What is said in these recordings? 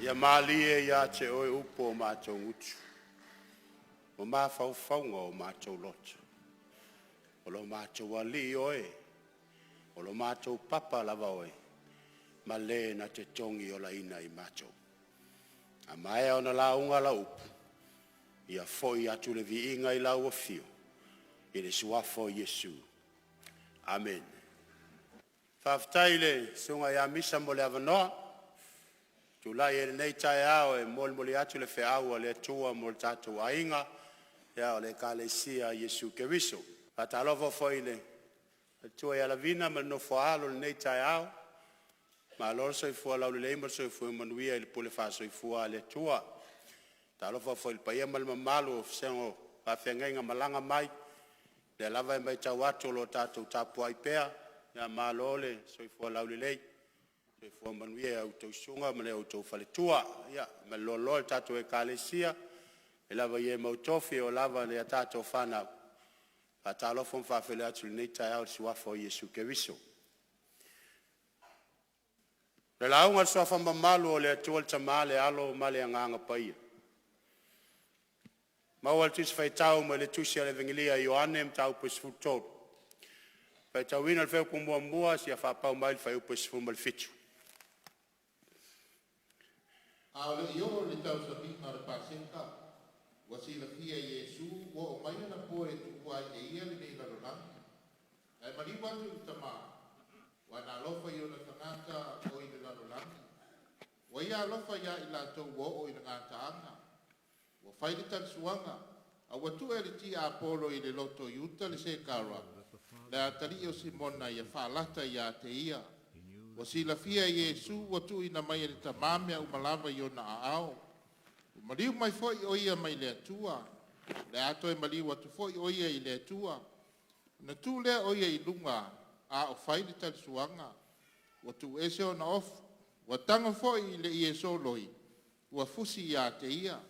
Ia malie ia te Oe upu a o matou gutu ma mafaufauga o matou loto, o lo matou Alii Oe, o lo matou Papa lava Oe, ma Le na te togiolaina i matou. A maea ona lauga lau upu, ia foi atu le viiga i lau Afio i le Suafa o Iesu. Amene. Faafetai i le Susuga ia Misa mo le avanoa. E tulai ai i lenei taeao e molimoli atu le feau a le Atua mo le tatou aiga, o le Ekalesia a Iesu Keriso. E faatalofa foi i le faletua ia Lavina ma le nofo-a-alo i lenei taeao, malo le soifua laulelei ma le soifua manuia i le pule faasoifua a le Atua. E faatalofa foi i le paia ma le mamalu o susuga i faafeagaiga malaga mai, o lea lava e matau atu o lo o tatou tapuai pea, ia malo le soifua laulelei, soifua manuia i a outou susuga ma outou faletua. Ia, ma le loaloa o le tatou Ekalesia mai lava i e ma tofi e oo lava i a tatou fanau, e faatalofa ma faafeiloai atu i lenei taeao i le Suafa o Iesu Keriso. O le lauga a le Suafa Mamalu o le Atua le Tama le Alo ma le Agaga Paia, maua i le Tusi Faitau mai le Tusi a le Avegelia a Ioane Mataupu 13, faitauina le fuaiupu 1 seia faapau mai le fuaiupu 17. A o le i oo le tausamiga o le Paseka, ua silafia e Iesu ua oo mai ana po e tuua ai e Ia lenei lalolagi, ae maliu atu i le Tama. Ua na alofa i ona tagata o i le lalolagi, ua Ia alofa ia i latou ua oo i le gataaga. Ua fai le talisuaga, a ua tuu e le tiapolo i le loto Iuta le sekara, le atalii o Simona ia faalata ia te ia. Ua silafia e Iesu ua tuuina mai e le Tama mea uma lava i ona aao. Ua maliu mai foi o Ia mai le Atua, o le a toe maliu atu foi o Ia i le Atua. Ona tu lea o Ia i luga a o fai le talisuaga, ua tuuese ona ofu, ua tago foi i le ie soloi, ua fusi ia te ia.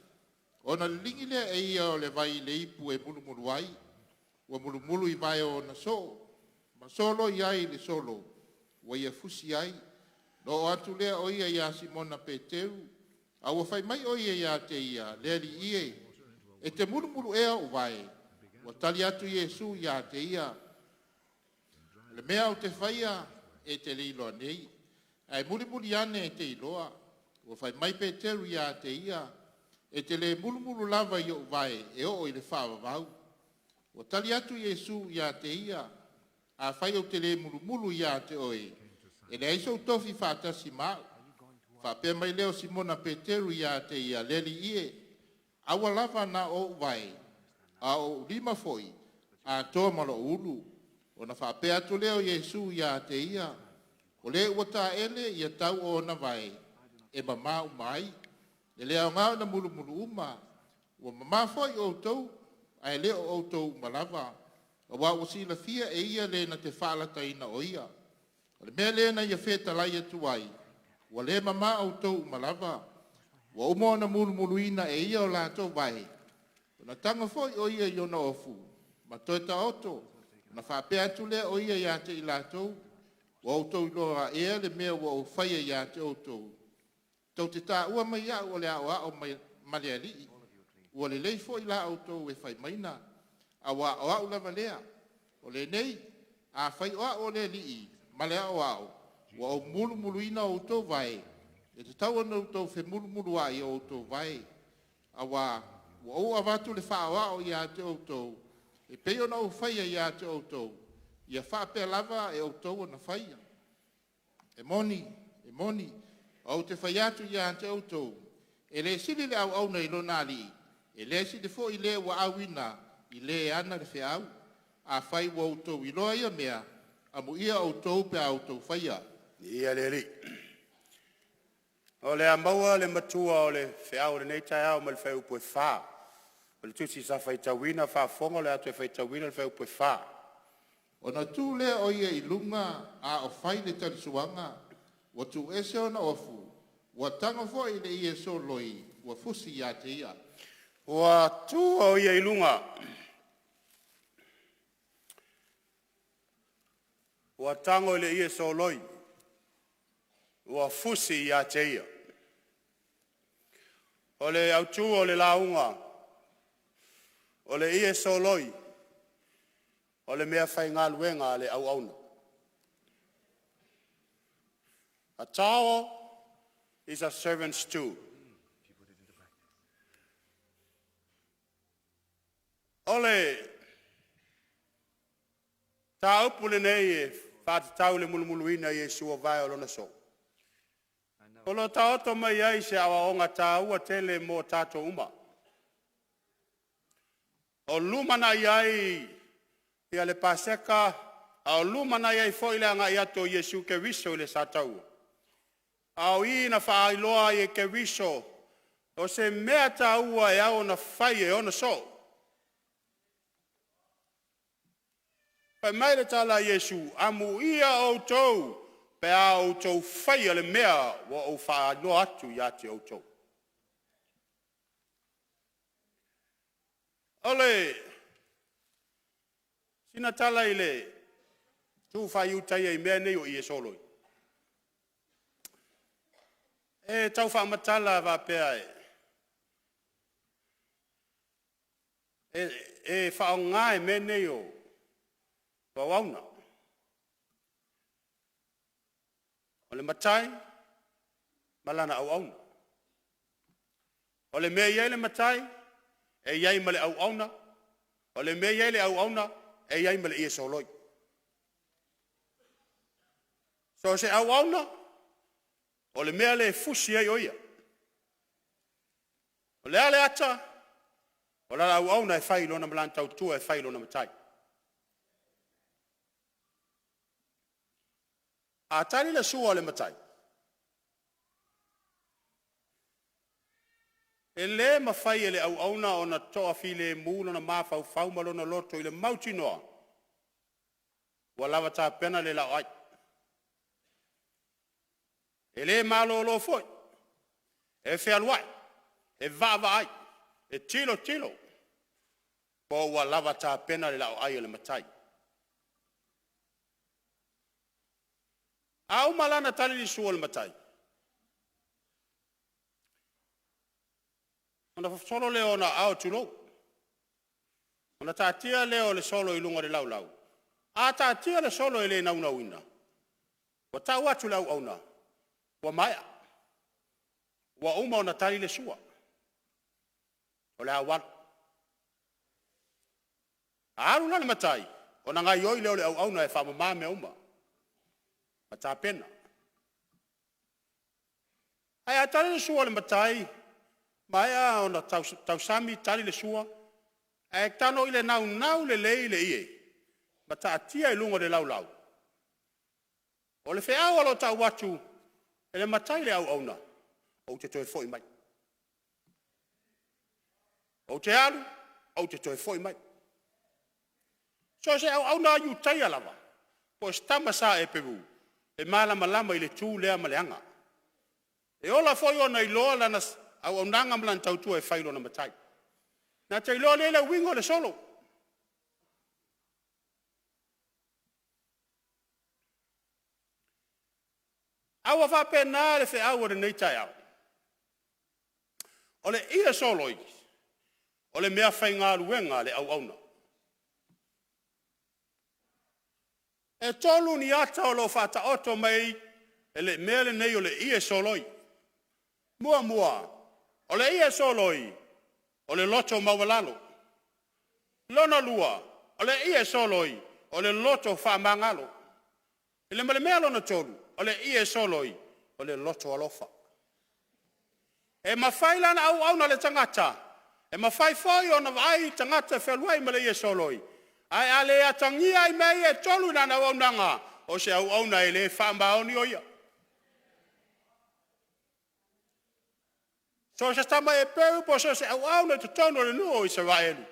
Ona liligi lea e ia o le vai i le ipu e mulumulu ai, ua mulumulu i vae o ona soo, ma soloi ai le solo ua ia fusi ai. Ona oo atu lea o ia ia Simona Peteru, a ua fai mai o ia ia te ia, “Le Alii e, e te mulumulu ea o'u vae?” Ua tali atu Iesu ia te ia, “O le mea ou te faia e te le iloa nei, ae mulimuli ane e te iloa.” Ua fai mai Peteru ia te ia, “E te le mulumulu lava i o'u vae e oo i le faavavau.” Ua tali atu Iesu ia te ia, “Afai ou te le mulumulu ia te oe, e leai sou tofi faatasi ma a'u.” Faapea mai lea o Simona Peteru ia te ia, “Le Alii e, aua lava na o ou vae, a o ou lima foi atoa ma lou ulu.” Ona faapea atu lea o Iesu ia te ia, “O le ua taele ia tau o ona vae, e mamā uma ai, e le aoga ona mulumulu uma. Ua mamā foi outou, ae le o outou uma lava.” Aua ua silafia e ia le na te faalataina o ia. O le mea lea na ia fetalai atu ai, “Ua le mamā outou uma lava.” Ua uma ona mulumuluina e ia o latou vae, ona tago foi o ia i ona ofu ma toe taoto, ona faapea atu lea o ia ia te i latou, “Ua outou iloa ea le mea ua ou faia ia te outou? Tou te taua mai au o le Aoao ma le Alii. Ua lelei foi la outou e fai maina, auā o a'u lava lea. O lenei, afai o a'u o le Alii ma le Aoao ua ou mulumuluina outou vae, e tatau ona outou femulumuluai o outou vae. Auā ua ou avatu le faaoao ia te outou, e pei ona ou faia ia te outou, ia faapea lava e outou ona faia. E moni, e moni, ou te fai atu ia te outou, e le sili le auauna i lona alii, e le sili foi le ua auina i le e ana le feau. Afai ua outou iloa ia mea, amuia outou pe a outou faia.” Ia le Alii. O le a maua le matua o le feau o lenei taeao mai le fuaiupu e 4 o le tusi sa faitauina, faafofoga o le a toe faitauina le fuaiupu e 4. Ona tu lea o ia i luga a o fai le talisuaga, ua tuuese ona ofu, ua tago foi i le ie soloi, ua fusi ia te ia. Ua tua o ia i luga, ua tago i le ie soloi, ua fusi ia te ia. O le autu o le lauga, o le ie soloi, o le meafaigaluega a le auauna. A towel is a servant's tool. O le mataupu lenei e faatatau i le mulumuluina o Iesu i vae o Lona soo, o lo o taoto mai ai se aoaoga taua tele mo tatou uma, o lumanai ai le Paseka a o lumanai ai foi le agai atu o Iesu Keriso i le sataua, a o i na faailoa ai e Keriso o se mea taua e ao ona fai e ona soo. Fai mai le tala a Iesu, “Amuia outou pe a outou faia le mea ua ou faailoa atu ia te outou.” O le sina tala i le itu faa-Iutaia i mea nei o ie soloi, e tau faamatala e faapea, e faaaoga e mea nei o auauna, o le matai ma lana auauna. O le mea e i ai le matai, e i ai ma le auauna, o le mea e i ai le auauna, e i ai ma le ie soloi. So o se auauna, o le mea lea e fusi ai o ia. O le a le ata, o lana auauna e fai i lona malana tautua e fai i lona matai. A tali le sua a le matai, e le mafai e le auauna ona toafilemu lona mafaufau ma lona loto i le mautinoa ua lava tapena le laoai. E le malolo foi, e fealuai, e vaavaai, e tilotilo po ua lava tapena le laoai a le matai. A uma la ona tali le sua a le matai, ona sosolo lea o ona aao tulou, ona taatia lea o le solo i luga o le laulau. A taatia le solo e le naunauina, ua tau atu i le auauna ua maea, ua uma ona tali le sua, o le a ou alu. A alu la le matai, ona gaoioi lea o le auauna e faamama mea uma ma tapena. Ae a tali le sua a le matai, maea ona tausami tali le sua, ae tago ina naunau lelei le ie ma taatia i luga o le laulau, o le feau o lo o tau atu e le matai i le auauna, ou te toe foi mai. Ou te alu, ou te toe foi mai. So o se auauna lava Iutaia lava, po o se tama sa Eperu, e malamalama i le tu lea ma le aga. E ola foi ona iloa lana auaunaga ma lana tautua e fai i lona matai. Na te iloa lelei le uiga o le solo. A ua faapena le feau o lenei taeao, o le ie soloi o le meafaigaluega a le auauna. E tolu ni ata o lo o faataoto mai e le mea lenei o le ie soloi. Muamua, o le ie soloi o le loto maualalo. Lona lua, o le ie soloi o le loto faamagalo. Ma le mea lona tolu, o le ie soloi o le loto alofa. E mafai la ona auauna le tagata, e mafai foi ona vaai tagata e fealuai ma le ie soloi, ae a le atagia i mea ia e tolu i lana auaunaga, o se auauna e le faamaoni o ia. So o se tama Eperu po o so o se auauna i totonu o le nuu o Isaraelu,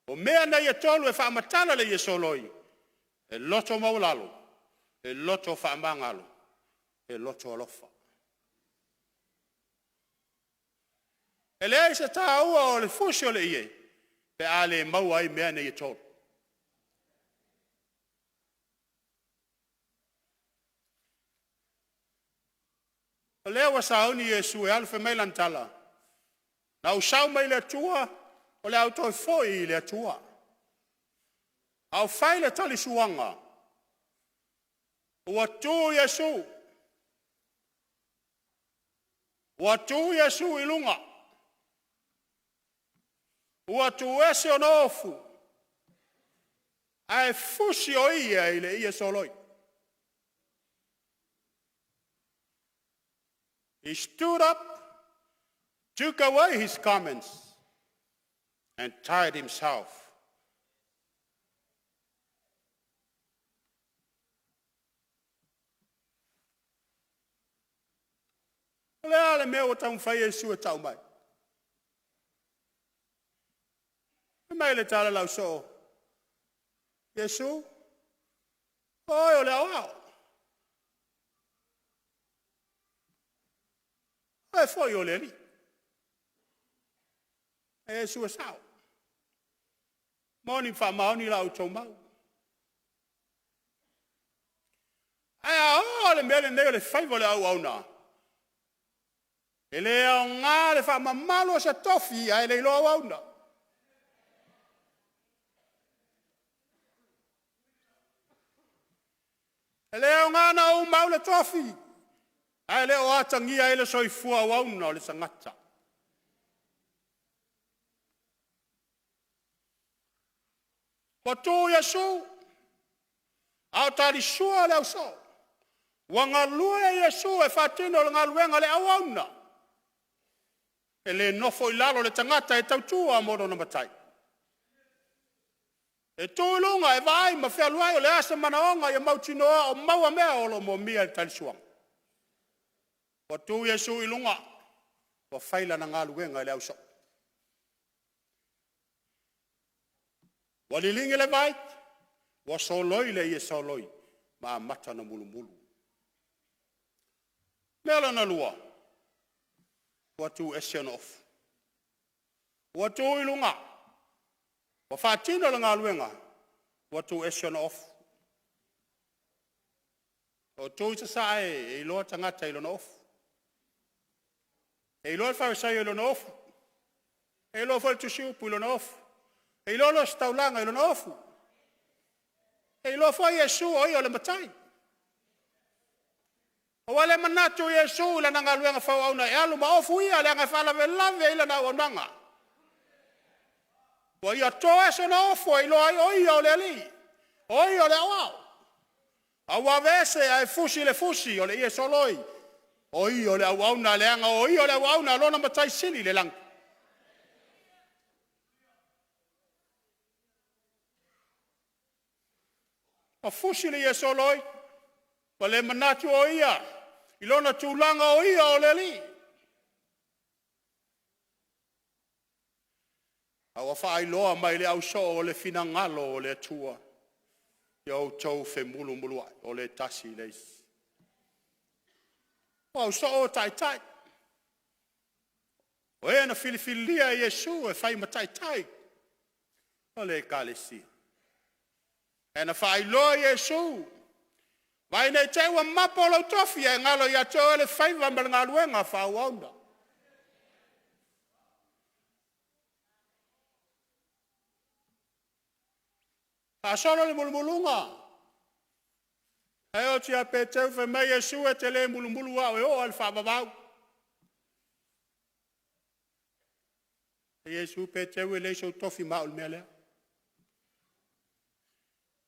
o mea nei e tolu e faamatala le ie soloi, e loto maualalo, e loto faamagalo, e loto alofa. E leai se taua o le fusi o le ie pe a le maua ai mea nei e tolu. O lea ua sauni Iesu e alu, fai mai lana tala, Na ou sau mai le Atua, o le a ou toe foi i le Atua. A o fai le talisuaga, ua tu Iesu, ua tu Iesu i luga, ua tu ese ona ofu, ae fusi o ia i le ie soloi. He stood up, took away his garments, and tied himself O le a le mea ua taumafai Iesu e tau mai? Fai mai le tala a le ausoo, “Iesu, o oe o le Aoao, o oe foi o le Alii.” Ae Iesu e sao, moni ma faamaoni la outou mau. Ae a oo le mea lenei o le faiva o le auauna, e le aoga le faamamalu o se tofi ae le iloa auauna. E le aoga ona ou mau le tofi, ae le o atagia ai le soifua auauna o le tagata. Ua tu Iesu, a o talisua le ausoo. Ua galue Iesu e faatino le galuega a le auauna. E le nofo i lalo le tagata e tautua mo lona matai. E tu i luga e vaai ma fealuai o le a se manaoga ia mautinoa o maua mea o lo o moomia i le talisua. Ua tu Iesu i luga, ua fai lana galuega i le ausoo. Ua liligi le vai, ua soloi le ie soloi ma amata ona mulumulu. O le mea lona lua, ua tu ese ona ofu. Ua tu i luga, ua faatino le galuega, ua tu ese ona ofu. O tu i sasae e iloa tagata i lona ofu. E iloa le farisai i lona ofu, e iloa foi le tusiupu i lona ofu, e iloa le ositaulaga i lona ofu. E iloa foi Iesu o ia o le Matai. Ua le manatu Iesu i lana galuega fauaauna e alu ma ofu ia leaga e faalavelave i lana auaunaga. Ua ia to ese ona ofo e iloa ai o ia o le Alii, o ia o le Aoao. A ua aveese ae fusi i le fusi o le ie soloi, o ia o le auauna leaga o ia o le auauna a lona Matai Sili i le lagi. Ua fusi le ie soloi, ua le manatu o ia i lona tulaga o ia o le alii, a ua faailoa mai i le ausoo le finagalo o le Atua, ia outou femulumuluai o le tasi i le isi. O ausoo o taitai, o e na filifilia e Iesu e fai ma taitai o le ekalesia. Ae na faailoa e Iesu, vaai ne i te i ua mapo lou tofi ae galo ia te oe le faiva ma le galuega faaauauna. Faasolo le mulumuluga, ae oo atu ia Peteru fai mai Iesu e te le mulumulu au e oo lava i le faavavau. Iesu, Peteru e leai sou tofi ma au i le mea lea.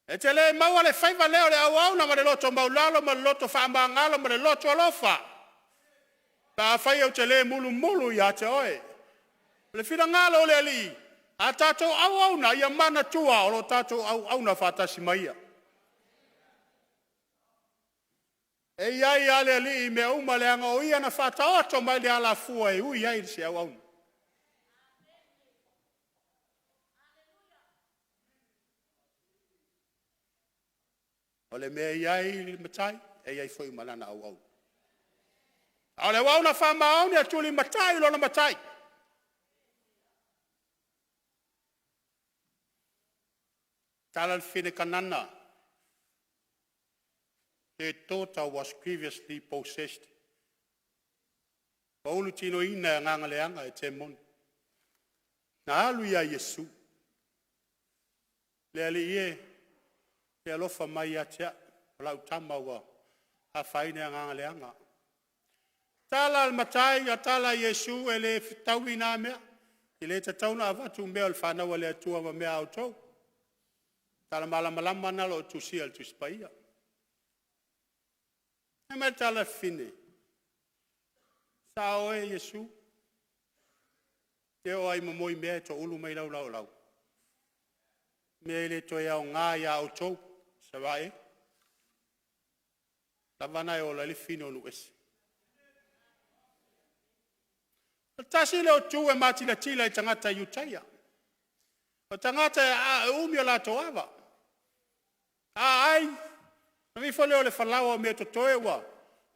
E te le maua le faiva lea o le auauna ma le loto maualalo ma le loto faamagalo ma le loto alofa, pe afai ou te le mulumulu ia te oe. O le finagalo o le Alii, a tatou auauna, ia manatua o lo o tatou auauna faatasi ma Ia. E i ai lava le Alii i mea uma leaga o Ia na faataoto mai le alafua e ui ai se auauna. O le mea e i ai le matai, e i ai foi ma lana auauna. A o le auauna faamaoni e tulimatai i lona matai. Tala le fafine Kanana, their daughter was grievously possessed. Ua ulutinoina e agaga leaga e temoni. Na alu ia Iesu, “Le Alii e, e alofa mai ia te au, o lau tama ua afaina i agaga leaga.” Tala a le matai ae tala Iesu, “E le fetaui na mea, e le tatau ona avatu mea o le fanau a le Atua ma mea a outou.” Tala malamalama na o lo o tusia i le Tusi Paia. Fai mai le tala a le fafine, “Sao oe Iesu, e oo lava i momoi mea e toulu mai lau laolao, mea e le toe aoga ia outou Isaraelu.” Lava na e ola ai le fafine o nuuese. O le tasi lea o tu e matilatila i tagata Iutaia, o tagata e umi o latou ava. A ai, ona aveifo lea o le falaoa o meatotoe ua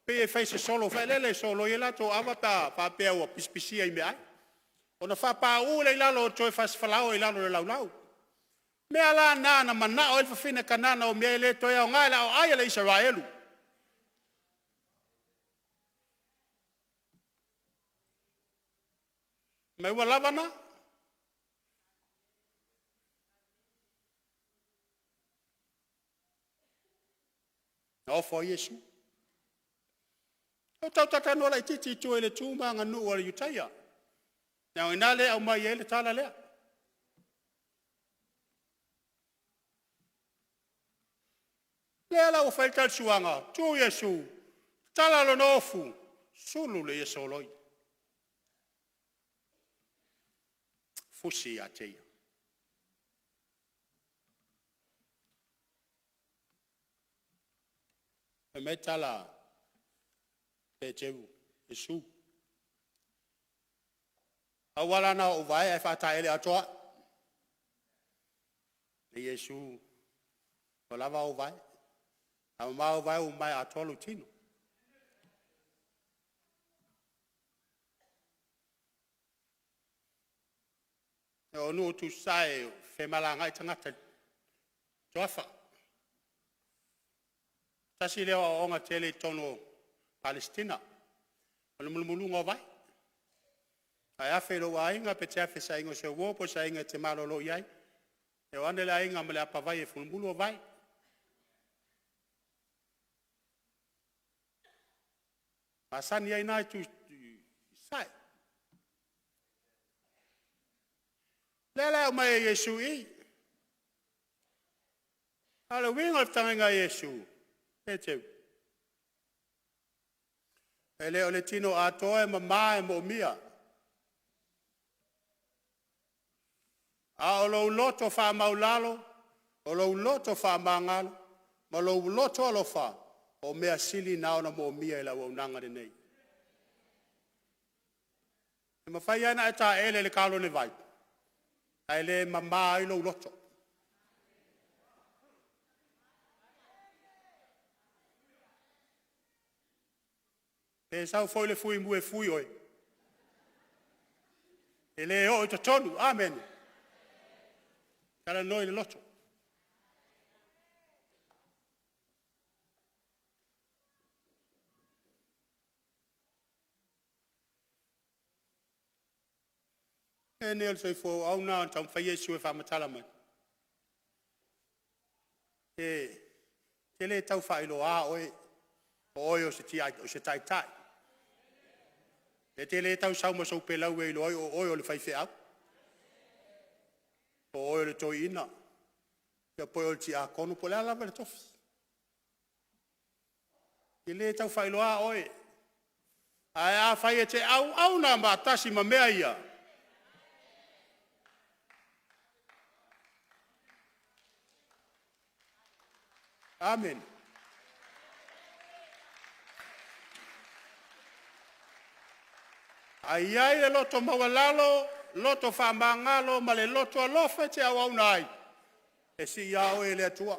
pei e fai se solo foi lele e soloi ai latou ava pe a faapea ua pisipisia i meaai, ona faapauu lea i lalo o toe fasi falaoa i lalo o le laulau. O mea la na na manao ai le fafine Kanana o mea e le toe aoga i le aoai a le Isaraelu. Fai mai ua lava na. Na ofo ai Iesu. Ua ou talatalanoa laitiiti i tua i le tu ma aganuu a le Iutaia, leaga o i ina lea e aumai ai le tala lea. O lea la ua fai le talisuaga, tu Iesu, tatala lona ofu, sulu le ie soloi, fusi ia te ia. Fai mai le tala a Peteru, “Iesu, pau lava la na o ou vae ae faataele atoa au.” Iesu, “Ua lava ou vae, a mama ou vae ua mamae atoa lou tino.” O nuu tusasae e femalagaai tagata i toafa. Tasi lea o aoaoga tele i totonu o Palesitina, o le mulumuluga o vae. A e afe i lou aiga pe e te afe i se aiga o se uo po o se aiga e te malolo i ai, e o ane le aiga ma le apavai e mulumulu ou vae. E masani ai na itu i sasae. O lea la e aumai e Iesu i i. A o le uiga o le fetalaiga a Iesu, Peteru, e le o le tino atoa e mama e moomia, a o lou loto faamaualalo, o lou loto faamagalo ma lou loto alofa, o mea sili na ona moomia i le auaunaga lenei. E mafai lava ona e taele i le kalone vai, ae le mama ai lou loto. Pe sau foi le fuimu e fui oe, e le oo i totonu. Amene. Talanoa i le loto. O mea nei o le soifua auauna a o taumafai Iesu e faamatala mai, e te le tau faailoa oe o oe o se taitai, e te le tau sau ma sou pelau e iloa ai o oe o le faifeau, po o oe o le toeaina, po o oe o le tiakono po o le a lava le tofi. E le tau faailoa oe, ae afai e te auauna faatasi ma mea ia, amene. A i ai le loto maualalo, loto faamagalo ma le loto alofa e te auauna ai, e sii lava oe e le Atua.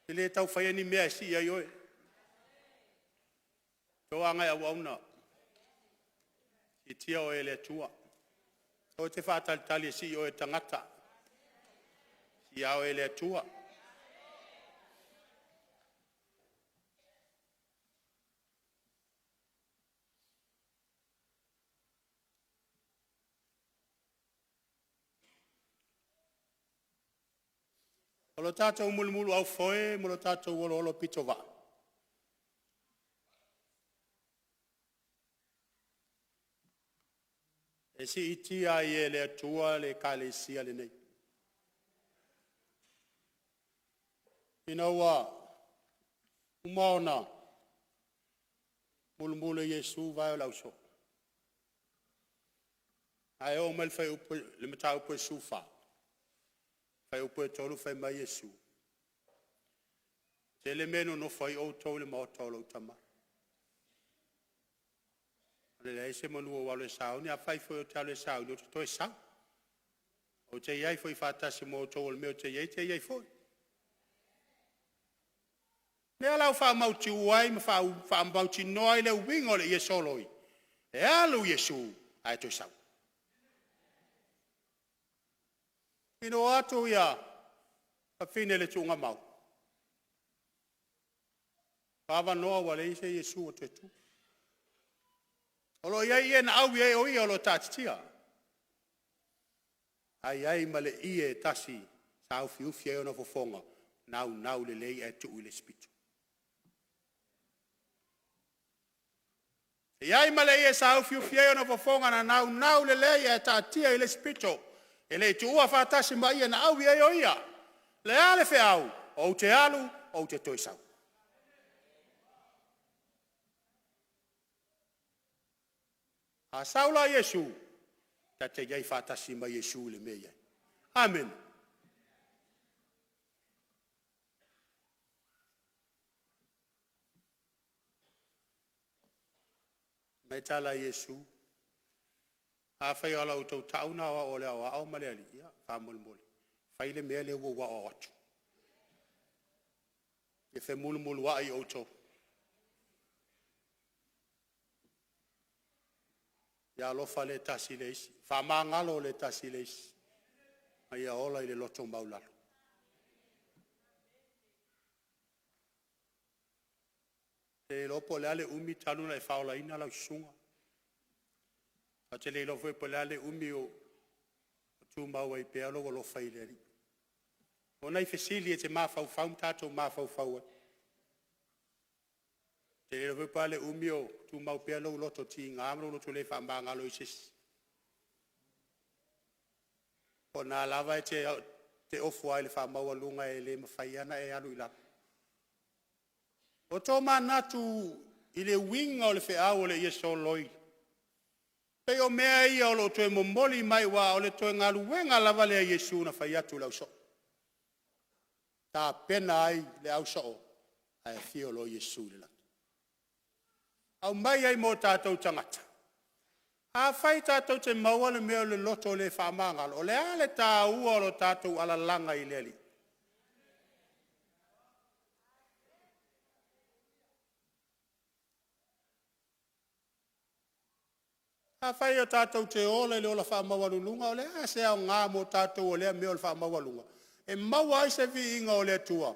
E le tau faia ni mea e sii ai oe, toaga e auauna, siitia oe e le Atua. Aua e te faatalitali e sii oe e tagata, sii oe e le Atua. O lo tatou mulumuluaufoe ma lo tatou oloolopitovaa, e siitia ai e le Atua le Ekalesia lenei, ina ua uma ona mulumulu e Iesu vae o le ausoo, ae oo mai i le mataupu 14, fuaiupu 3, fai mai Iesu, “E tele mea e nonofo ai outou i le maota o lou Tama. E leai se manu ou alu e sauni. Afai foi ou te alu e sauni, ou te toe sau. Ou te i ai foi faatasi ma outou, o le mea ou te i ai e te i ai foi.” O lea la ua faamautu ai ma faamautinoa ai le uiga o le ie soloi, e alu Iesu ae toe sau. Ina ua o atu ia afafine i le tuugamau, o avanoa ua leai se Iesu o toe tu. O lo o i ai ie na aui ai o ia o lo o taatitia, ae i ai ma le ie e tasi sa ufiufi ai ona fofoga, naunau lelei ae tuu i le isi pito. E i ai ma le ie sa ufiufi ai ona fofoga na naunau lelei ae taatia i le isi pito, e le i tuua faatasi ma ie na aui ai o ia. O le a le feau? Ou te alu ou te toe sau. A sau la Iesu, ta te i ai faatasi ma Iesu i le mea e i ai. Amene. Fai mai le tala a Iesu, “Afai o la outou tau lena o au o le Aoao ma le Alii, ia faamolemole, fai le mea lea ua ou aoao atu, ia femulumuluai outou, ia alofa le tasi i le isi, faamagalo le tasi i le isi, ma ia ola i le loto maualalo.” Ou te le iloa po o le a le umi talu ona e faaolaina lau susuga, ae ou te le iloa foi po o le a le umi o tumau ai pea lou alofa i le Alii. O nai fesili e te mafaufau ma tatou mafaufau ai. Ou te le iloa foi po o le a le umi o tumau pea lou loto tiga ma lou loto le faamagalo i se isi, po o lena lava e te ofo lava i le faamaualuga e le mafai lava ona e alu i lalo. Ua tomanatu i le uiga o le feau o le ie soloi, pei o mea ia o lo o toe momoli mai, aua o le toe galuega lava lea a Iesu na fai atu i le ausoo, tapena ai le ausoo ae afio loa Iesu i le lagi. Aumai ai mo tatou tagata. Afai tatou te maua le mea o le loto le faamagalo, o le a le taua o lo tatou alalaga i le Alii? Afai tatou te ola i le ola faamaualuluga, o le a se aoga mo tatou o lea mea o le faamaualuga? E maua ai se viiga o le Atua?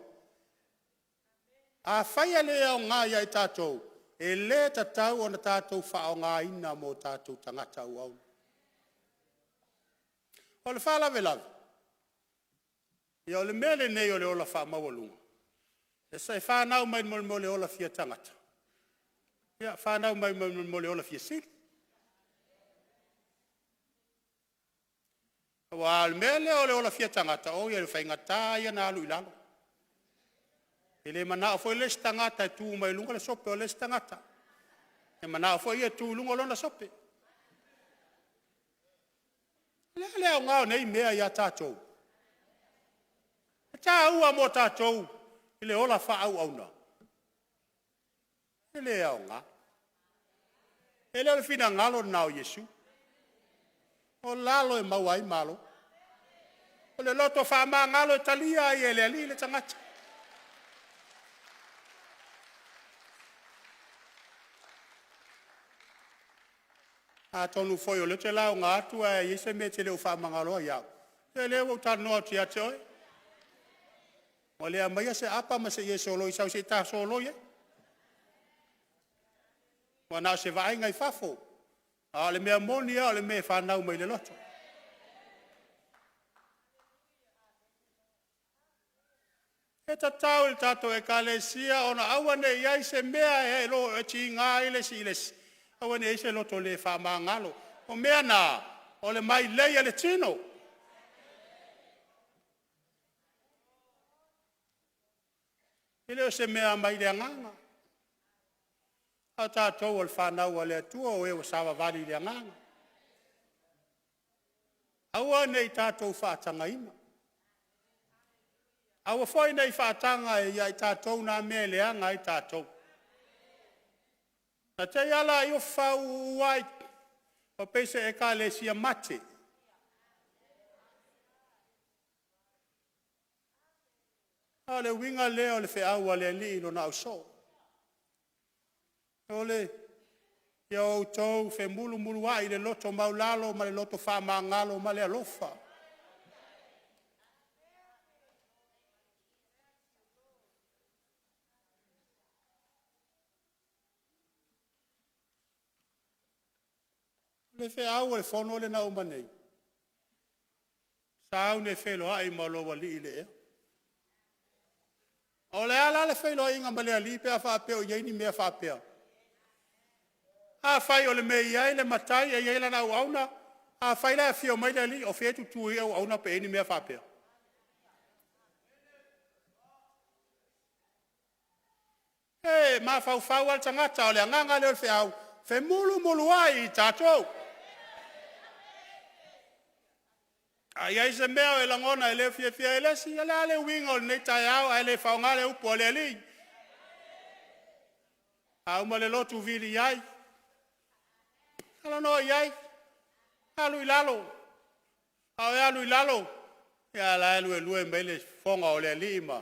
Afai e le aoga ia i tatou, e le tatau ona tatou faaaogaina mo tatou tagata auauna. O le faalavelave, ia o le mea lenei o le ola faamaualuga, e fanau mai le mea o le ola fia tagata, ia fanau mai ma le mea o le ola fia sili. Aua o le mea lea o le ola fia tagata, oi o le faigata ia ona alu i lalo. E le manao foi le isi tagata e tu mai luga le sope o le isi tagata, e manao foi ia e tu i luga lona sope. O le a le aoga o nei mea ia tatou? E taua mo tatou i le ola faaauauna? E le aoga. E le o le finagalo lena o Iesu. O lalo e maua ai malo. O le loto faamagalo e talia ai e le Alii le tagata. Atonu foi o lea ou te lauga atu ae i ai se mea e te le o faamagaloa ia au, ia o lea ua ou talanoa atu ia te oe. Ua le aumaia se apa ma se ie soloi sau se i ta soloi ai. Ua na o se vaaiga i fafo, a o le mea moni lava o le mea e fanau mai le loto. E tatau i le tatou Ekalesia ona aua ne i i ai se mea e tiga ai le isi i le isi, aua ne i i ai se loto le faamagalo. O mea na, o le mailei a le tino. E le o se mea mai le agaga. A o tatou o le fanau a le Atua o e ua savavali i le agaga. Aua ne i tatou faatagaina, aua foi ne i faataga ia i tatou na mea e leaga ai tatou. Na te i lava laia faauu ai, ua pei se ekalesia mate. A o le uiga lea o le feau a le Alii i lona ausoo, o le ia outou femulumuluai i le loto maualalo ma le loto faamagalo ma le alofa. O le feau o le fono lea na uma nei, sauni e feiloai ma lou alii i le ea. O le a la le feiloaiga ma le alii pe a faapea o i ai ni mea faapea? Afai o le mea e i ai le matai e i ai lana auauna, afai la e afio mai le alii, o fea e tutu i ai auauna pe i ai ni mea faapea? E mafaufau lava le tagata, o le agaga lea o le feau, femulumuluai i tatou. A i ai se mea o e lagona e le fiafia ai le isi, ia o le a le uiga o lenei taeao ae le faaaoga le upu a le Alii? A uma le lotu vili ai, talanoa i ai, alu i lalo, a o e alu i lalo, ia a o la e luelue mai le fofoga o le alii ma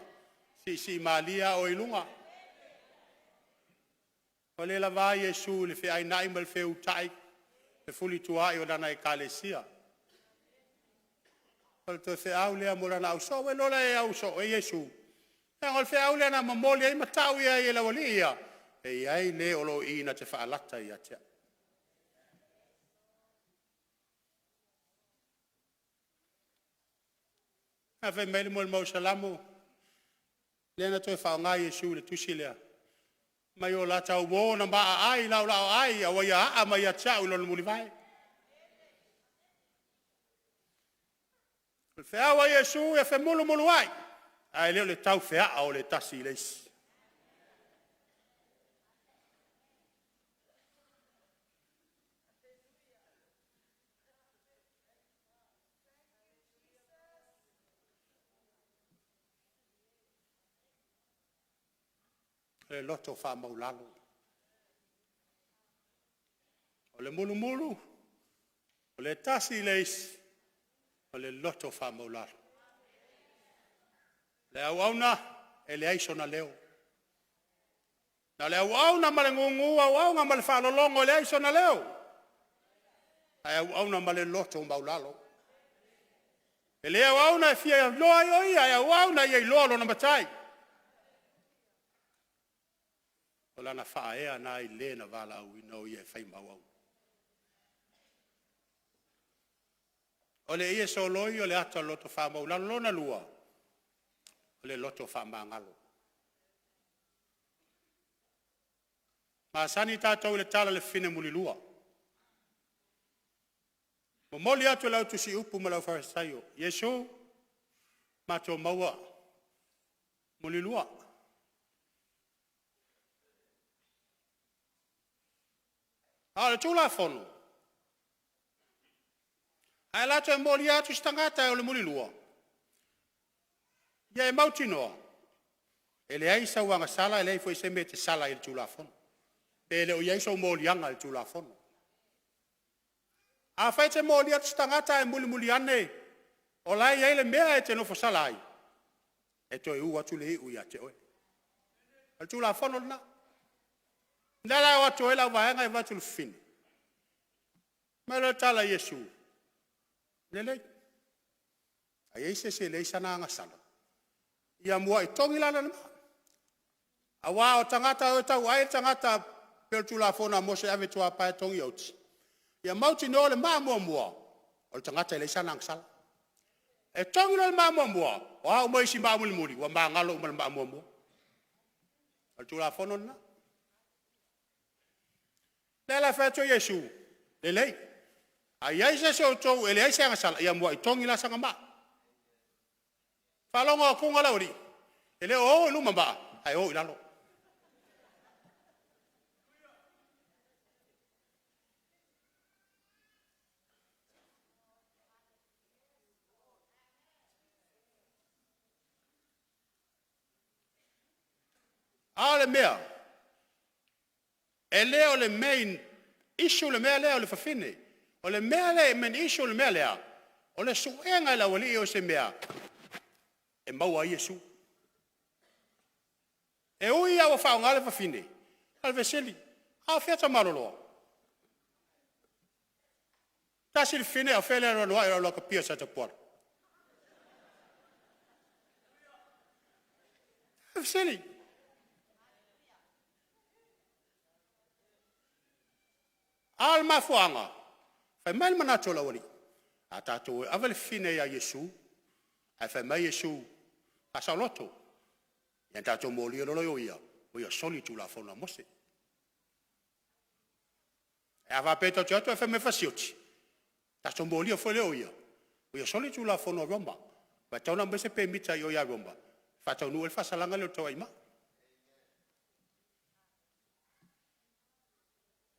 siisii malie lava oe i luga. Ua le lava Iesu i le feainai ma le feutai, fefulituaai o lana Ekalesia. O le toe feau lea mo lana ausoo. Ua e iloa la e ausoo e Iesu, leaga o le feau lea na momoli ai ma tau ai e le aualii ia, e i ai le o lo o i na te faalata ia te au. Ae fai mai le molimau a Salamo, lea na toe faaaoga Iesu i le tusi lea, fai mai o lata uo na ma aai i laulaauaai, a ua ia aa mai ia te au i lona mulivae. O le feau a Iesu ia femulumuluai, ae le o le tau feaa o le tasi i le isi. O le loto faamaualalo. O le mulumulu o le tasi i le isi, o le loto faamaualalo. O le auauna, e leai sona leo, na o le auauna ma le gugu auauna ma le faalologo e leai sona leo, ae auauna ma le loto maualalo. E le auauna e fia iloa ai o ia, ae auauna ia iloa lona Matai. O lana faaea lena i le na valaauina o ia e fai ma auauna. O le ie soloi o le ata o le loto faamaualalo. Lona lua, o le loto faamagalo. E masani tatou i le tala o le fafine mulilua. Momoli atu e le au tusiupu ma le aufalesaio, Iesu, matou maua mulilua. A o le Tulafono, a e alu atu e molia atu se tagata o le mulilua, ia e mautinoa, e leai sau agasala e leai foi se mea e te sala ai i le Tulafono, pe le o i ai sou moliaga i le Tulafono. Afai e te molia atu se tagata ae mulimuli ane o la e i ai le mea e te nofo sala ai, e toe u atu le iu ia te oe. O le Tulafono lena. O lea la e o atu ai lau vaega e avatu i le fafine, fai mai lea o le tala a Iesu, “Lelei, a i ai se isi e leai sana agasala, ia muai togi la lana maa.” Aua o tagata e o e tauai le tagata pei o le Tulafono a Mose e ave i tuapa e togi oti, ia mautinoa le maa muamua, o le tagata e leai sana agasala. E togi loa le maa muamua, o a uma isi maa mulimuli, ua magalo uma i le maa muamua. O le tulafono lena. Lea la e fai atu ai Iesu, lelei, a i ai se isi o outou e leai se agasala, ia muai togi la sana maa. Faalogo atu le aualii, e le o o i luma maa, ae o i lalo. A o le mea, e le o le main issue le mea lea o le fafine. O le mea lea e main issue le mea lea, o le suega e le aualii o se mea e maua ai Iesu. E ui lava ua faaaoga le fafine, a o le fesili, a o fea Tamaloloa? Tasi le fafine a o fea le alu alu ai o le alu atu i Apia i Satapuala? O le fesili. A o le mafuaaga, fai mai le manatu o le aualii, a tatou o e ave le fafine ia Iesu, ae fai mai Iesu faasaoloto, ia ona tatou molia loa lea o ia, ua ia soli le tulafono a Mose. Ae a faapea tatou te o atu ae fai mai fasioti, tatou molia foi lea o ia, ua ia soli le tulafono a Roma, ua e tatau ona aumai se pemita i o ia Roma e faataunuu ai le faasalaga lea o le tauaimai.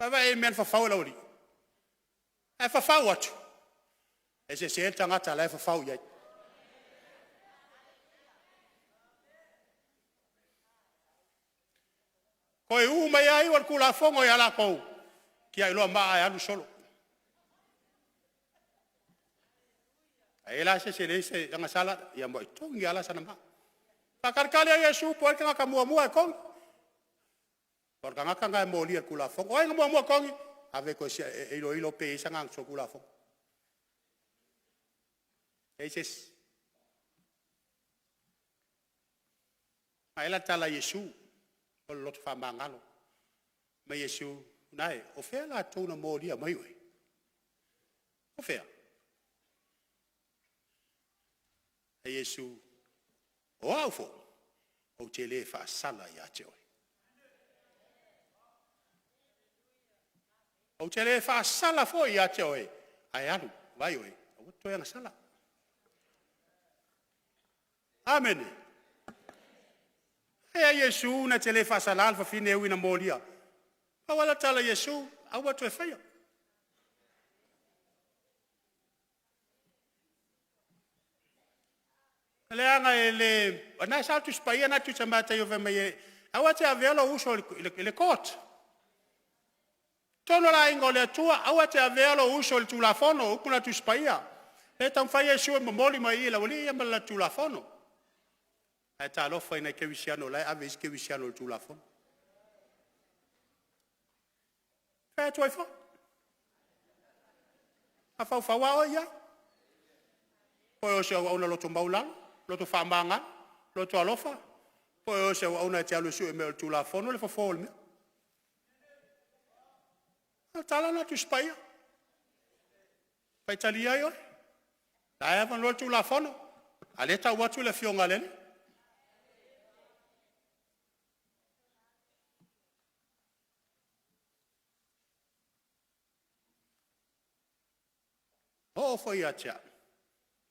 Vaai i ai i le mea na fafau e le aualii? Ae fafau atu, e sese le tagata la e fafau i ai. Toe uu mai ai le Tulafono ia latou, tiai loa maa ae alu solo. A i ai la se isi e leai se agasala, ia muai togi lava sana maa. Faatalitali ai Iesu po o ai le tagata muamua e togi. O le tagata lena e molia i le tulafono. O ai na muamua togi? Ave e toe iloilo pe i ai sana solitulafono. Leai se isi. Ae la le tala a Iesu, o le loto faamagalo. Fai mai Iesu, e, o fea latou na molia mai oe? O fea? Iesu, o au foi, ou te le faasala ia te oe. Ou te le faasala foi ia te oe, ae alu, vaai oe, aua e te toe agasala. Amene. E ai Iesu na te le faasala le fafine e ui ina molia. Pau lava le tala a Iesu, aua le toe faia. Leaga e le... o lena e sao le Tusi Paia lena e tusi ia Mataio fai mai e aua e te avea lou uso i le court. Totonu o le aiga o le Atua, aua e te avea lou uso i le Tulafono, o upu na o le Tusi Paia. E taumafai Iesu e momoli mai i i e le aualii ia ma le latou Tulafono. Ae talofa i nai kerisiano o la e ave isi kerisiano i le Tulafono. Fai atu ai foi, mafaufau lava oe i ai. Po o se auauna loto maualalo, loto faamagalo, loto alofa, po o se auauna e te alu e sue mai o le Tulafono le fofo o le mea. O le tala lena a le Tusi Paia, faitalia ai oe. O la e avanoa le Tulafono, a o lea e tau atu le Afioga a le Alii. Oo foi ia te au,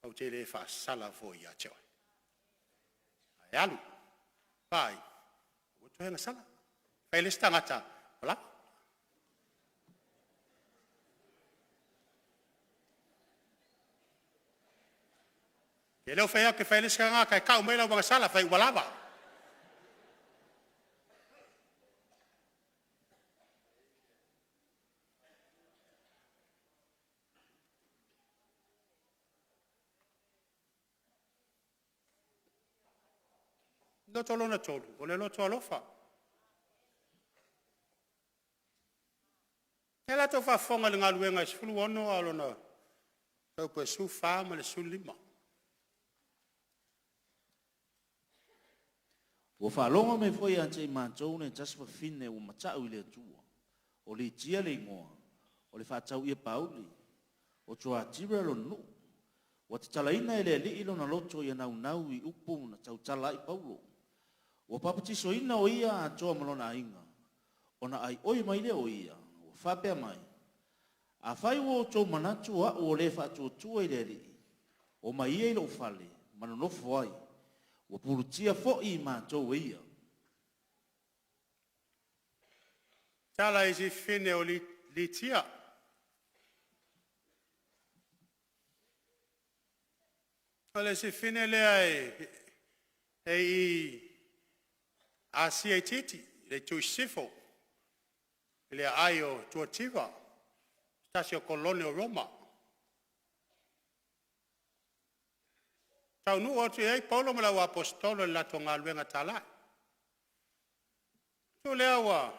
ou te le faasala foi ia te oe. Ae alu, vaai, aua e te toe agasala. Fai le isi tagata, ua lava. E le o fai atu e fai le isi tagata e tau mai lau agasala, fai ua lava. Loto lona tolu, o le loto alofa. O lea la ua outou faafofoga i le galuega e 16 a o lona fuaiupu e 14 ma le 15. Ua faalogo mai foi ia te i matou le tasi fafine ua mata'u i le Atua, o Litia le igoa, o le faatauia Pauli, o Tuatira lona nuu. Ua tatalaina e le Alii lona loto ia naunau i upu na tautala ai Paulo. Ua papatisoina o ia atoa ma lona aiga, ona aioi mai lea o ia, ua faapea mai, Afai ua outou manatu o a'u o le faatuatua i le Alii, o mai ia i lou fale, ma nonofo ai, ua pulutia foi i matou e ia. Tala i sifine o Litia. O le sifine lea e i Asia Itiiti, le itu i sisifo i le aai o Tuativa, se tasi o kolone o Roma. E taunuu atu i ai Paulo ma le auaposeitolo i le latou galuega talai. Atu lea ua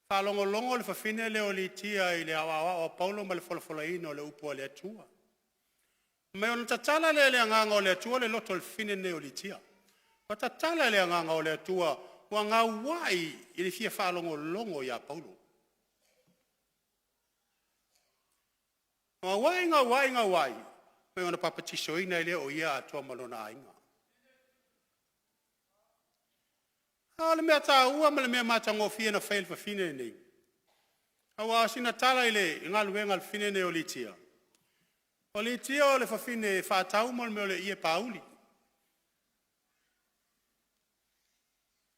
faalogologo le fafine lea o Litia i le aoaoa o Paulo ma le folafolaina o le upu a le Atua. Ma ona tatala lea e le Agaga o le Atua le loto o le fafine lenei o Litia. Ua tatala e le Agaga o le Atua ua gauai i le fia faalogologo ia Paulo. Gauai, gauai, gauai, ona papatisoina ai lea o ia atoa ma lona aiga. A o le mea taua ma le mea matagofie na fai e le fafine lenei, aua o sina tala i le galuega a le fafine lenei o Litia, o Litia o le fafine e faatau mo le mea o le ie pauli.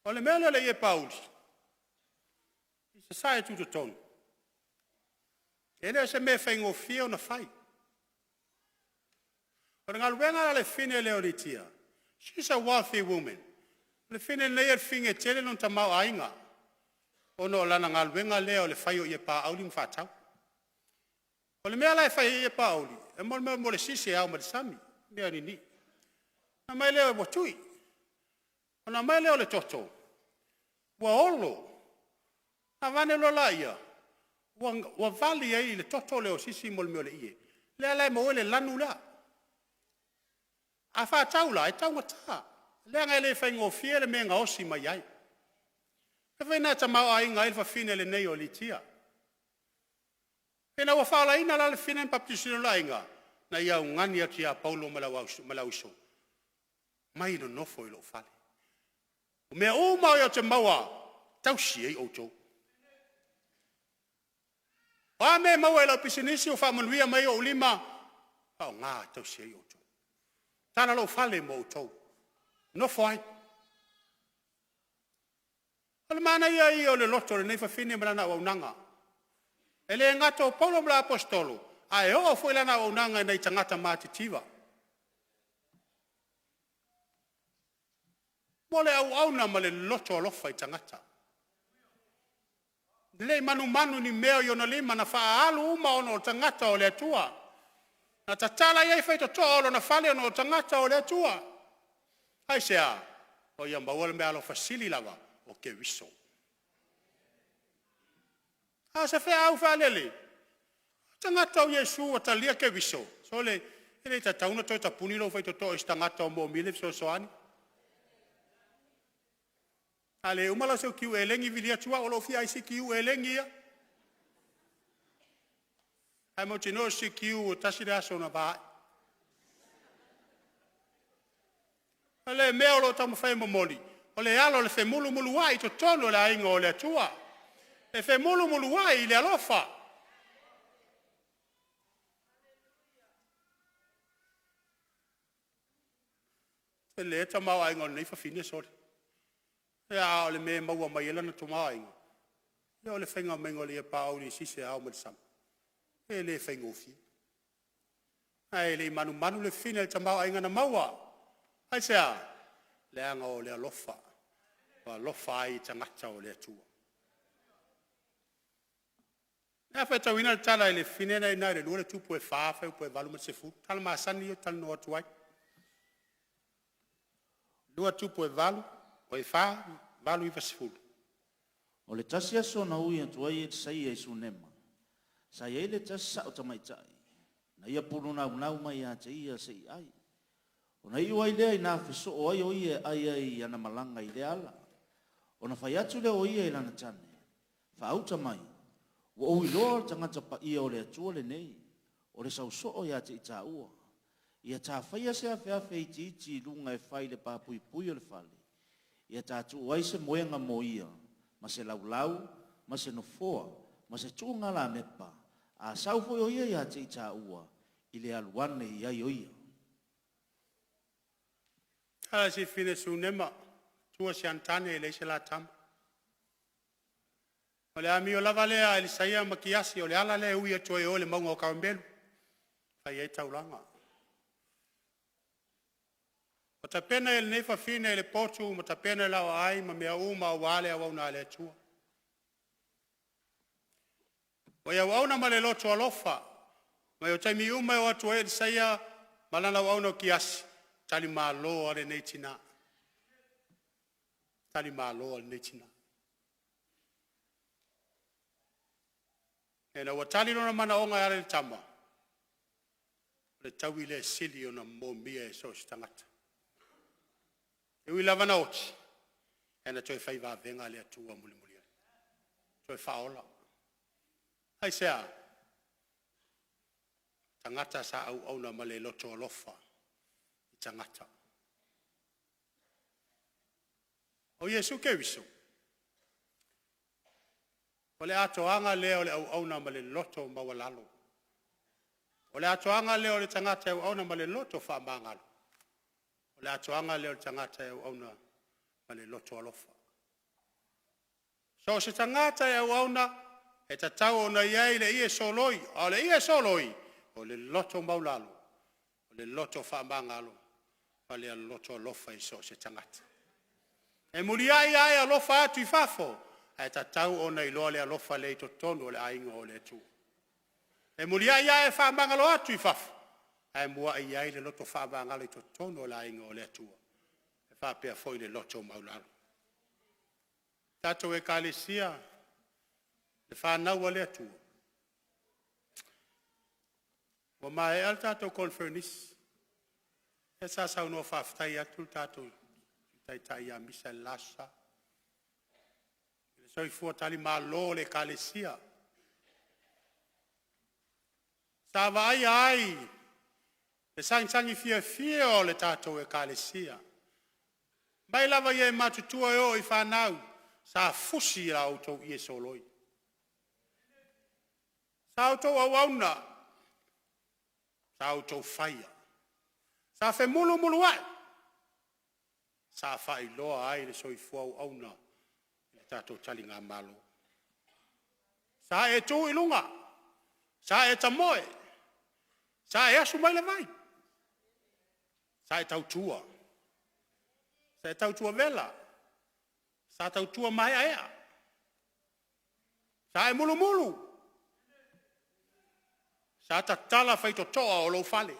O le mea lea o le ie pauli, i sasae tutotonu, e le o se mea faigofie ona fai. O le galuega a le fafine lea o Litia, she's a wealthy woman. O le fafine lenei o le fafine e tele lona tamaoaiga ona o lana galuega lea o le fai o ie pauli ma faatau. O le mea la e fai ai ie pauli, e mo le mea mo le sisi e ao mai le sami, mea ninii. Ona aumai lea ua tui, ona aumai lea o le toto ua olo, ona aveane loa laia ua vali ai le toto lea o sisi mo le mea o le ie, lea la e maua ai le lanu lea. A faatau la, e taugata, leaga e le faigofie le mea e gaosi mai ai. O le mea foi lena e tamaoaiga ai le fafine lenei o Litia. Ina ua faaolaina la le fafine ma papatisoina lona aiga, na ia augani atu ia Paulo ma le auuso, mai e nonofo i lou fale. O mea uma ou te maua, e tausi ai outou. O a mea e maua i lau pisinisi ua faamanuia mai ai ou lima, faaaoga e tausi ai outou. Tala lou fale mo outou, nofo ai. O le manaia ia o le loto o lenei fafine ma lana auaunaga. E le gata o Paulo ma le auaposeitolo, ae oo foi lana auaunaga i nai tagata matitiva. Mo le auauna ma le loto alofa i tagata. E le i manumanu i ni mea i ona lima na faaalu uma ona o tagata o le Atua. Na tatala ai faitotoa o lona fale ona o tagata o le Atua. Aisea? O ia maua le meaalofa sili lava o Keriso. A o se feau faalele, o tagata o Iesu ua talia Keriso, sole, e le tatau ona toe tapuni lou faitotoa i se tagata o moomia le fesoasoani. A le uma la o sau kiu elegi, vili atu au o lou fia ai se kiu elegi ia. Ae mautinoa o se kiu e tasi le aso na va ai. O le mea o lo o taumafai e momoli, o le ala o le femulumuluai i totonu o le aiga o le Atua, e femulumuluai i le alofa. E tele le tamaoaiga o lenei fafine sole. A o le mea e maua mai ai lana tamaoaiga, ia o le faiga maiga o le ie pauli i sisi e ao mai le sami, e le faigofie. Ae le i manumanu le fafine i le tamaoaiga na maua. Aisea? Leaga o le alofa, ua alofa ai i tagata o le Atua. A faitauina le tala i le fafine lena e i ina i le Lua le Tupu e 4 fuaiupu e 8 ma le 10, tala masani ia ou te talanoa atu ai. Lua Tupu e 4, 8, 9, 10. O le tasi aso na ui atu ai Elisaia i Sunema, sa i ai le tasi sa'o tamaitai, na ia pulu naunau mai ia te ia se i ai. Ona iu ai lea ina afe soo ai o ia e ai ai i ana malaga i lea ala. Ona fai atu lea o ia i lana tane, Faauta mai, ua ou iloa o le tagata paia o le Atua lenei. O le sausoo iā te i tāua. Ia tā whaia se afeafe itiiti i luga e fai le papuipui o le fale. Ia tā tuu ai se moenga mo ia, ma se laulau, ma se nofoa, ma se tuuga lamepa, a sau foi o ia iā te i tāua, i le alu ane i ai o ia. Tala si fine Sunema, tua si antane e leai se la tama. O le amio lava lea a Elisaia ma Kiasi, o le ala lea e ui atu ai i o i le mauga o Karamelu, fai ai taulaga. Ua tapena e lenei fafine le potu ma tapena le laoaai ma mea uma aua le auauna a le Atua. Ua ia auauna ma le loto alofa, ma o taimi uma e o atu ai Elisaia ma lana auauna o Kiasi, talimalo lava lenei tina, talimalo lava lenei tina. Ina ua tali lona manaoga e ala i le tama, o le taui lea e sili ona momia e so o se tagata. E ui lava ina oti, ae na toe fai vavega le Atua mulimuli ane, toe faaola. Aisea? Tagata sa auauna ma le loto alofa i tagata. O Iesu Keriso, o le atoaga lea o le auauna ma le loto maualalo. O le atoaga lea o le tagata e auauna ma le loto faamagalo. O le atoaga lea o le tagata e auauna ma le loto alofa. So o se tagata e auauna, e tatau ona i ai le ie soloi, a o le ie soloi, o le loto maualalo, o le loto faamagalo ma le loto alofa i so o se tagata. E muliai lava e alofa atu i fafo, ae tatau ona iloa le alofa lea i totonu o le aiga o le Atua. E muliai lava e faamagalo atu i fafo, ae muai i ai le loto faamagalo i totonu o le aiga o le Atua, e faapea foi le loto maualalo. Le tatou Ekalesia, le fanau a le Atua, ua maea le tatou Koneferenisi, lea sa saunoa faafetai atu le tatou Taitai ia Misa i le la Aso Sa i le soifua talimalo o le Ekalesia. Sa vaaia ai le sagisagi fiafia o le tatou Ekalesia, mai lava i e matutua e oo i fanau, sa fusi a outou ie soloi. Sa outou auauna, sa outou faia, sa femulumuluai, sa faailoa ai le soifua auauna i le tatou taligamalo. Sa e tu i luga, sa e tamoe, sa e asu mai le vai, sa e tautua, sa e tautua vela, sa tautua maeaea, sa e mulumulu, sa tatala faitotoa o lou fale,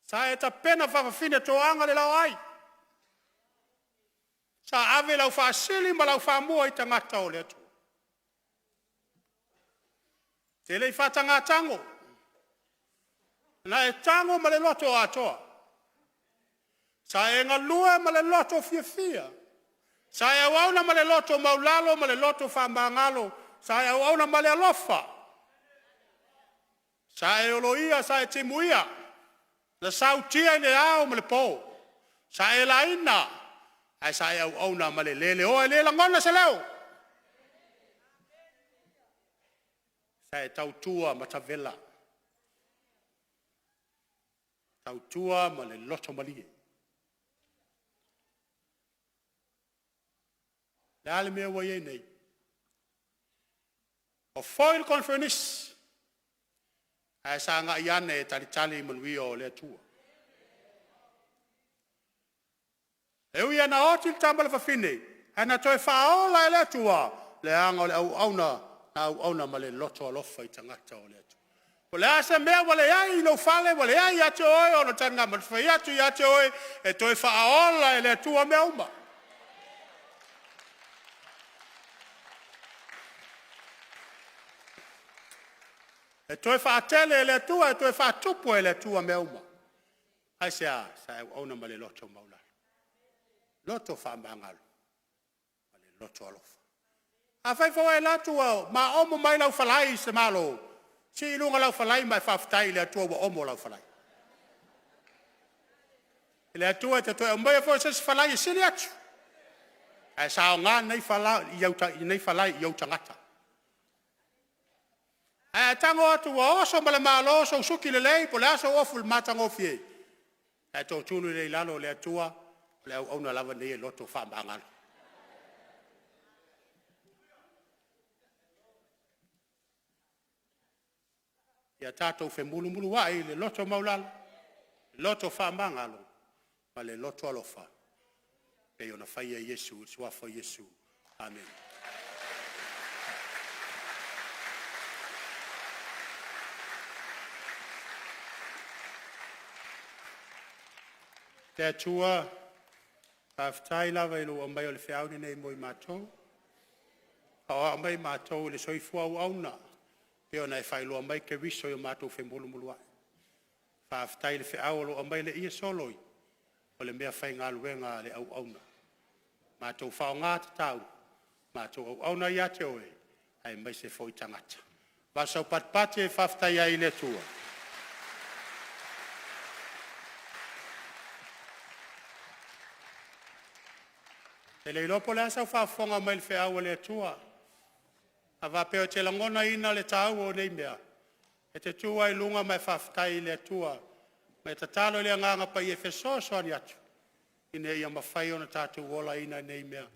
sa e tapena faafafine toaga le laoai, sa ave lau faasili ma lau faamua i tagata o le atunuu. E te le i faataga tago, na e tago ma le loto atoa, sa e galue ma le loto fiafia, sa e auauna ma le loto maualalo ma le loto faamagalo, sa e auauna ma le alofa, sa e oloia, sa e timuia, na sautia i le ao ma le po, sa e laina, ae sa e auauna ma le leleoa e le lagona se leo. Sa e tautua matavela, tautua ma le loto malie. O le a le mea ua i ai nei? Ua foi le Koneferenisi, ae sagai ane e talitali manuia o le Atua. E ui lava ina oti le tama a le fafine, ae na toe faaola e le Atua, leaga o le auauna na auauna ma le loto alofa i tagata o le atunuu. O le a se mea ua leai i lou fale, ua leai ia te oe ona taligamatua atu ia te oe, e toe faaola e le Atua mea uma. E toe faatele e le Atua, e toe faatupu e le Atua mea uma. Aisea? Sa e auauna ma le loto maualalo, loto faamagalo ma le loto alofa. Afai foi ua e alu atu ua maomo mai lau falai i se malo, sii i luga lau falai ma e faafetai i le Atua ua omo lau falai. E le Atua e te toe aumaia foi se isi falai e sili atu, ae saoga nei falai i ou tagata. Ae a e tago atu ua oso ma le malo sou suki lelei po o le a sou ofu i le matagofie, ae tootuli lea i lalo, le Atua, o le auauna lava lenei e loto faamagalo. Ia tatou femulumuluai i le loto maualalo, loto faamagalo ma le loto alofa pei ona faia e Iesu i le suafa o Iesu. Amene. Le Atua, faafetai lava i lou aumaia o le feau lenei mo i matou, ua aoao mai matou i le soifua auauna pei ona e faailoa mai Keriso i o matou femulumuluai. Faafetai i le feau o lo o aumai e le ie solo o le meafaigaluega a le auauna, matou faaaoga tatau, matou auauna ia te Oe aemaise foi tagata. A o sau patipati e faafetai ai i le Atua? Ou te le iloa po o le a sau faafofoga mai i le feau a le Atua. A faapea e te lagonaina le taua o nei mea, e te tu lava i luga ma e faafetai i le Atua ma e tatalo i le Agaga Paia e fesoasoani atu ina ia mafai ona tatou olaina nei mea. E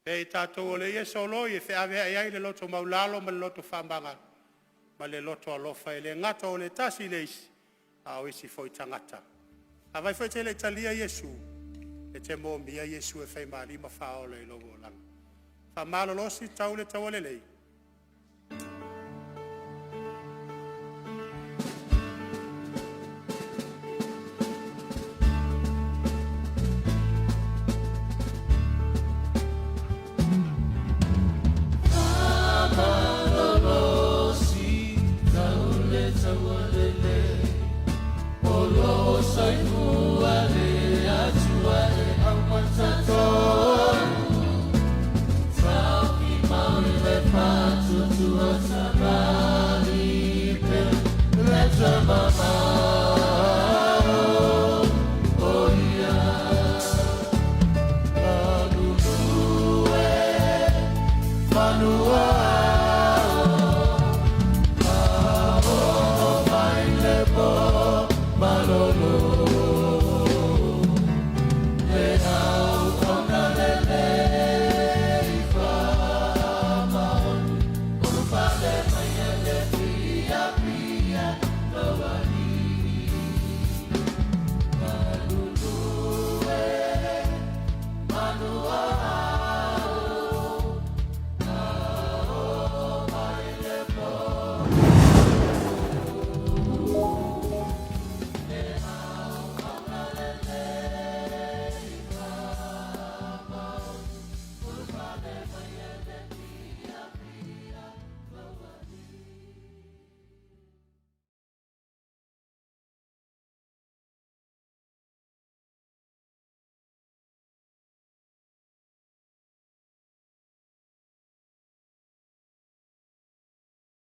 pei o tatou o le ie soloi e feaveai ai le loto maualalo ma le loto faamagalo ma le loto alofa, e le gata o le tasi i le isi, a o isi foi tagata. Afai foi e te le i talia Iesu, e te moomia Iesu e fai ma Alii ma Faaola i lou olaga. Faamalolosi, tau le taua lelei,